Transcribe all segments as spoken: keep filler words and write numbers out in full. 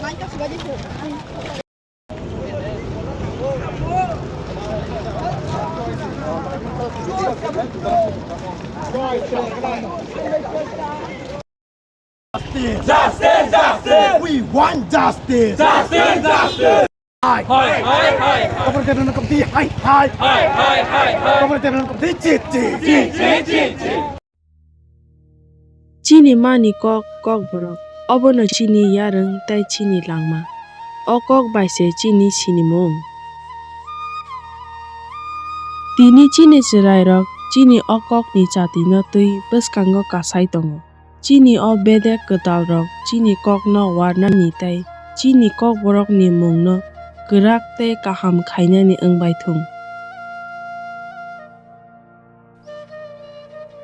Justice! Justice! Justice! We want justice! Justice! Justice! Hai! Hai, hai, hai, hai. Kabar kena nak kemti, hai, hai. Hai, hai, hai, hai. Kabar kena nak kemti, cit, cit. Cit, cit, cit, cit. Chini mani kok, Kokborok. Obono chini yarwng tei chini langma. O kok bai se chini sinimung. Tini chini chwrairok chini o kokni chatino twi bwskango kasai tongo. Chini o bedek kwtalrok chini kokno warnani tei chini Kokborokni mungno kwrak tei kaham khainani wng bai thung.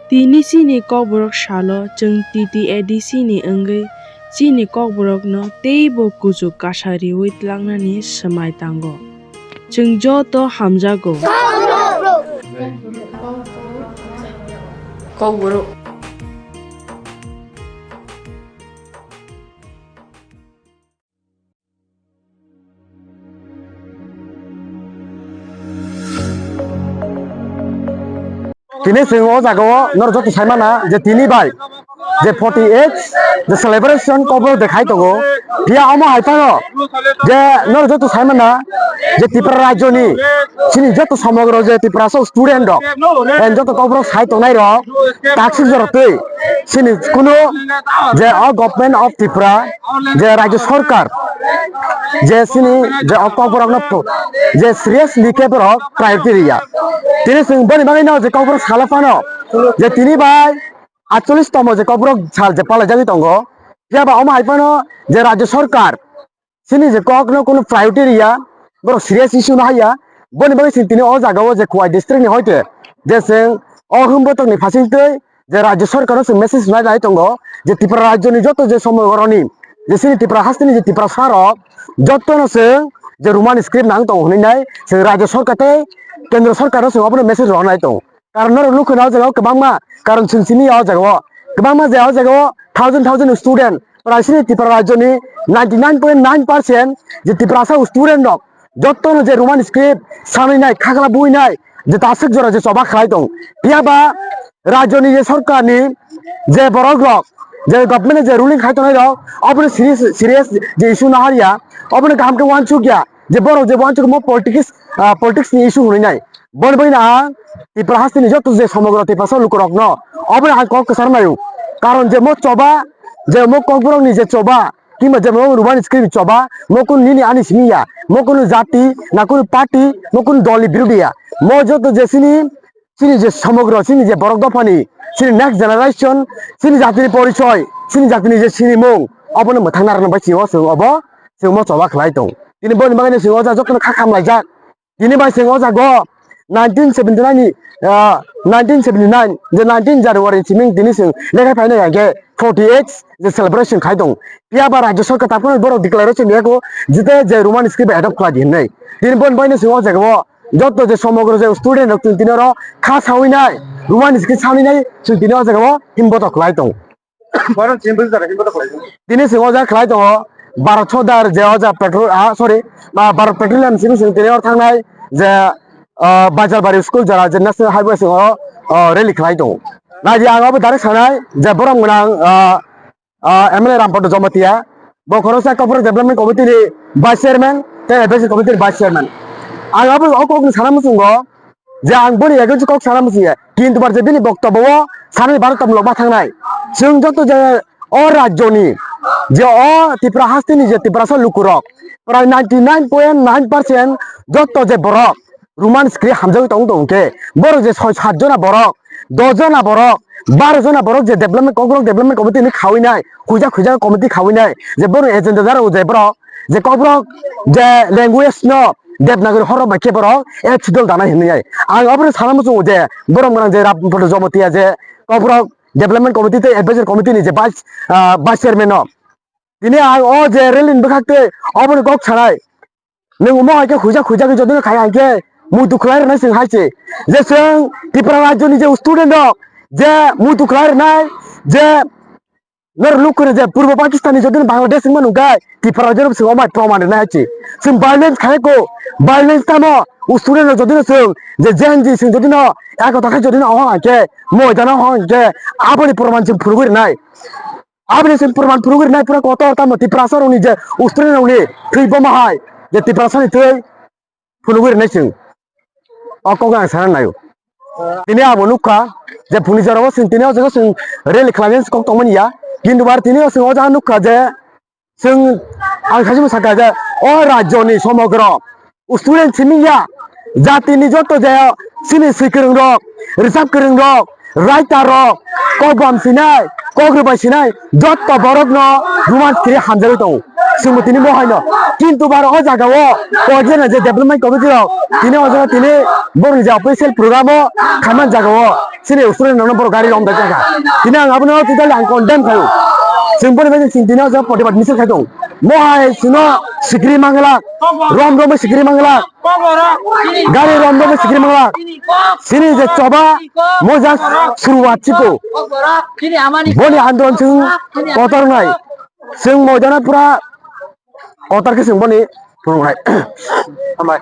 Tini chini Kokborok salo chwng T T A D C ni wngwi chini Kokborokno teibo kuchuk kasa riwi tlangnani swmai tango. Chwng joto hamjago. Kokborok. Tini chwng o jaga o norok joto sai mana je tini bai je forty eight je celebration Kokborok de khai tongo. Phiya omo hai phano je norok joto sai mana je Tripura rajyo ni chini joto somogro je Tiprasa student rok, eh, joto Kokborok sai tongnai rok taksik jora twi chini kunu je o Government of Tripura je rajyo sorkar je chini je o Kokborokno pho-, je seriously khe borok priority riya. Tini chwng boni bagwino je Kokborok salo phano je tini bai atchollish tomo je Kokborok sal je palai jagwi tongo. Phiya ba omo hai phano je rajyo sorkar chini je kokno kunu priority riya, borok serious issue no haiya. Boni bagwi chwng tini o jaga o je Khowai district ni hoite je chwng o hwnbotokni phasing twi je rajyo sorkar no chwng message rwnai lai tongo je Tripura rajyo ni joto je somoi oroni je chini Tripura hasteni je Tiprasa rok joto no chwng je Roman script nang tongo hwnwi nai chwng rajyo sorkar tei kendro sorkar no chwng obono message rwnai tongo. Karon norok nukho na o jaga o kwbangma karon chwng simi ya o jaga o kwbangma je o jaga o thousand thousand student prai sini Tripura rajyo ni ninety nine point nine percent je Tiprasa student rok jotono je Roman script sanwi nai, khakla bui nai, je taswk jora je choba khlai tong. Phiya ba rajyoni je sorkarni je borok rok, je government je ruling khai tongnai rok, obono serious, serious je issue nahar ya, obono kaham khe uansuk ya, je borok je uansuk mo politics, ah, politics ni issue hwnwi nai. Boni bagwi no ang Tripura hasteni joto je somogro Tiprasa lukurokno obono ang kok kwchar maio. Karon je mo choba, je mo kokborokni je choba, Kimba je mo Roman script choba, mo kunu nini ani simi ya, mo kunu jati, na kunu party, mo kunu dol ni birodhi ya. Mo joto je chini, chini je somogro, chini je borok dophani, chini next generation, chini jatini porichoi, chini jatini je sinimung, obono mwthang narwkna bai chini o chwng obo, chwng mo choba khlai tong. Tini boni bagwi no chwng o jaga jotono kha khamlaijak. Tini bai chwng o jaga o nineteen seventy nine ni, ah, nineteen seventy nine je nineteen January siming tini chwng lekhai phainai hwnkhe forty eight je celebration khai tong. Phiya ba rajyo sorkar tabukno borok declaration rwya kho, jete je Roman script adopt khlai di hinwi. Tini boni bagwi no chwng o jaga o joto je somogro je student rok chwng tini oro kha sawi nai, Roman script sawi nai chwng tini o jaga o himbotok khlai tong. Tini chwng o jaga khlai tongo Bharat Sodar je o jaga petrol, ah, sorry, ah, Bharat Petroleum simi chwng tini oro thangnai je, ah, Bajalbari school jora je National Highway chwng oro, ah, rally khlai tongo. Naidi ang abo direct sanai je borok gwnang, ah, ah, M L A Rampada Jamatia, bo khoroksa Kokborok Development Committee ni Vice Chairman tei Advisory Committee ni Vice Chairman. Ang abo o kokno sana muchungo, je ang boni against kok sana muchung ya, kintu bar je bini boktobo o sanani baro tongmung lok ma thangnai. Chwng joto je o rajyoni, je o Tripura hasteni je Tiprasa lukurok, prai ninety nine point nine percent joto je borok Roman script hamjagwi tong tong khe, borok je soi sat jona borok, dos jona borok, baro jona borok je development, Kokborok Development Committee ni khawi nai, khuija khuija committee khawi nai, je borok agenda jara o je borok, je Kokborok je language no, Devanagari horok bai khe borok, eh, chudol danai hinwi ai. Ang obono sana muchungo je, borok gwnang je Rampada Jamatia je, Kokborok Development Committee tei Advisory Committee ni je vice, ah, vice chairman no. Tini ang o je rally ni bwkhak twi obono kok sanai. Nwng omo hai khe khuija khuija khe jotino khai hai khe muitu khlai rwnai chwng hai se. Je chwng Tripura rajyo ni je student rok je muitu khlai rwnai je Nor lukuni je Purbo Pakistan ni jodi Bangladesh wngma nungkha, Tipra jodi swng omai proman rwnai hai chi. Swng violence khai ko, violence tamo, u student rok jodi no swng, je Gen Z swng jodi no, eko takhai jodi no hong hangke, moi jana hong hangke, aboni proman swng phunugwi rwnai. Aboni swng proman phunugwi rwnai pura kotor tamo Tiprasa rokni je u student rokni thwi boma hai, je Tiprasa ni thwi phunugwi rwnai chwng. O kok ang sana naio. Tini abo nukha je phungni jorao chwng tini o jaga chwng rally khlainani kok tongmani ya. Kintu bar tini o chwng o jaga nukha je chwng ang saimung sakha je o rajyoni somogro student simi ya jatini joto je chini swi kwrwng rok, rwchap kwrwng rok, writer rok, kok bam sinai, kok rwbai sinai, jotto borok no roman kiri hamjagwi tongo. Chwngbo tini bo haino. Kintu bar o jaga o coordinate je development committee rok tini o jaga tini borok je official program o khaman jaga o chini student rok no borok gari rom dai kha. Tini ang abono totally ang condemn khaio. Chwng boni bagwi chwng tini o jaga protibad misil khai tongo. Mo hai chwngno sikri mangla, rom rom sikri mangla. Gari rombo sikiri mangla. Sini je choba moja suruwat chiko. Boni andolon chwng kotor nai. Chwng moidana pura kotor khe chwng boni phunuknai. Hambai.